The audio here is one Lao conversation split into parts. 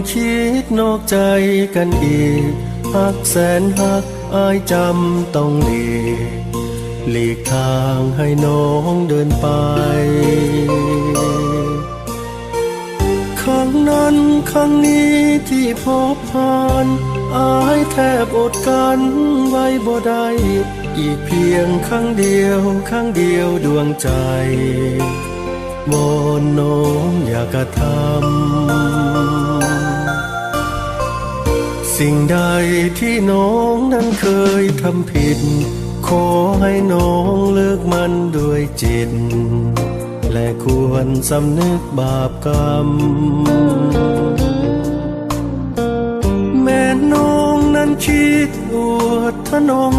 ຄິດນອກໃຈກັນອີກ ຮັກແສນຮັກ ອ້າຍຈຳຕ້ອງຫຼີກ ຫຼີກທາງໃຫ້ນ້ອງເດີນໄປ. ຄັ້ງນັ້ນຄັ້ງນີ້ທີ່ພົບຜ່ານ ອ້າຍແທບອົດກັ້ນໄວ້ບໍ່ໄດ້ ອີກພຽງຄັ້ງດຽວ ຄັ້ງດຽວດວງໃຈ ວອນນ້ອງຢ່າກະທຳ ສິ່ງໃດທີ່ນ້ອງນັ້ນເຄີຍທຳຜິດ ຂໍໃຫ້ນ້ອງເລີກມັນດ້ວຍຈິດ ແລະຄວນສຳນຶກບາບກຳ. ແມ່ນນ້ອງນັ້ນຄິດອວດທະນົງ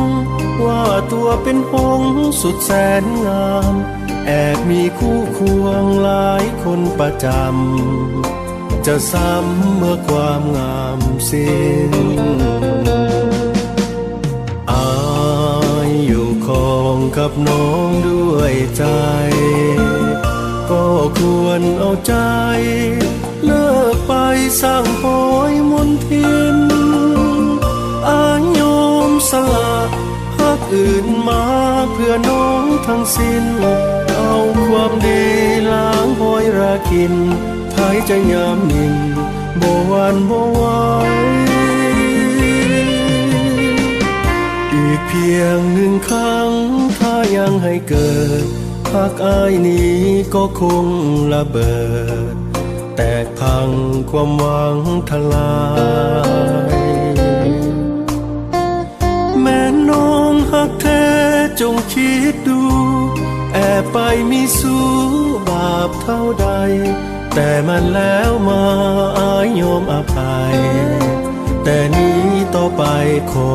ວ່າຕົວເປັນຫົງສຸດແສນງາມ ແອບມີຄູ່ຄວງຫຼາຍຄົນປະຈຳ ຈະຊ້ຳເມື່ອຄວາມງາມສິ້ນ. ອ້າຍຢູ່ຄອງກັບນ້ອງດ້ວຍໃຈ ກໍຄວນເອົາໃຈ ເລີກໄປສ້າງພອຍມົນທິນ ອ້າຍຍອມສະຫຼະຮັກອື່ນມາເພື່ອນ້ອງທັງສິ້ນ ເອົາຄວາມດີລ້າງຮອຍລາກິນ ໃຜຈະຍາມໝິ່ນບໍ່ຫວັ່ນບໍ່ໄຫວ. ອີກພຽງໜຶ່ງຄັ້ງ ຖ້າຍັງໃຫ້ເກີດ ຮັກອ້າຍນີ້ກໍຄົງລະເບີດ ແຕກພັງຄວາມຫວັງທະລາຍ. ແມ່ນນ້ອງຮັກແທ້ຈົ່ງຄິດດູ ແອບໄປມີຊູ້ບາບເທົ່າໃດ ແຕ່ມັນແລ້ວມາອ້າຍຍອມອະໄພ ແຕ່ນີ້ຕໍ່ໄປຂໍ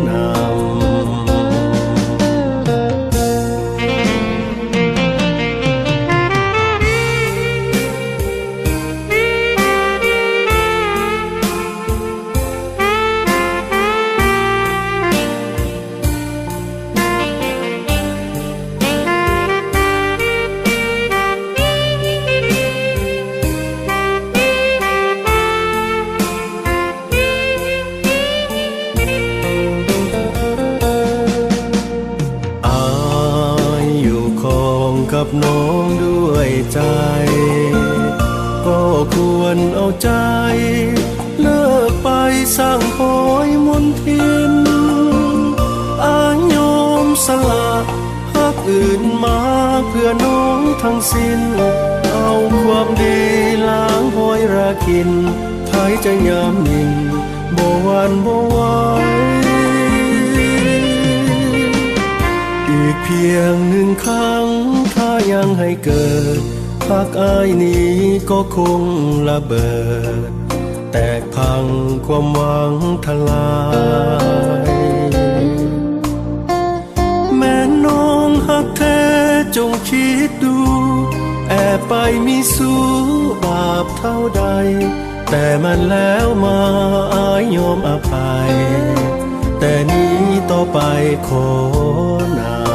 ນຳ. ອ້າຍຢູ່ຄອງກັບນ້ອງດ້ວຍໃຈ ກໍຄວນເອົາໃຈ ເລີກໄປສ້າງພອຍມົນທິນ ອ້າຍຍອມສະຫຼະຮັກອື່ນມາເພື່ອນ້ອງທັງສິ້ນ ເອົາຄວາມດີລ້າງຮອຍລາກິນ ໃຜຈະຍາມໝິ່ນບໍ່ຫວັ່ນບໍ່ໄຫວ. ອີກພຽງໜຶ່ງຄັ້ງ ຖ້າຍັງໃຫ້ເກີດ ຮັກອ້າຍນີ້ກໍຄົງລະເບີດ ແຕກພັງຄວາມຫວັງທະລາຍ. ແມ່ນນ້ອງຮັກແທ້ຈົ່ງຄິດດູ ແອບໄປມີຊູ້ບາບເທົ່າໃດ ແຕ່ມັນແລ້ວມາອ້າຍຍອມອະໄພ ແຕ່ນີ້ຕໍ່ໄປຂໍນຳ.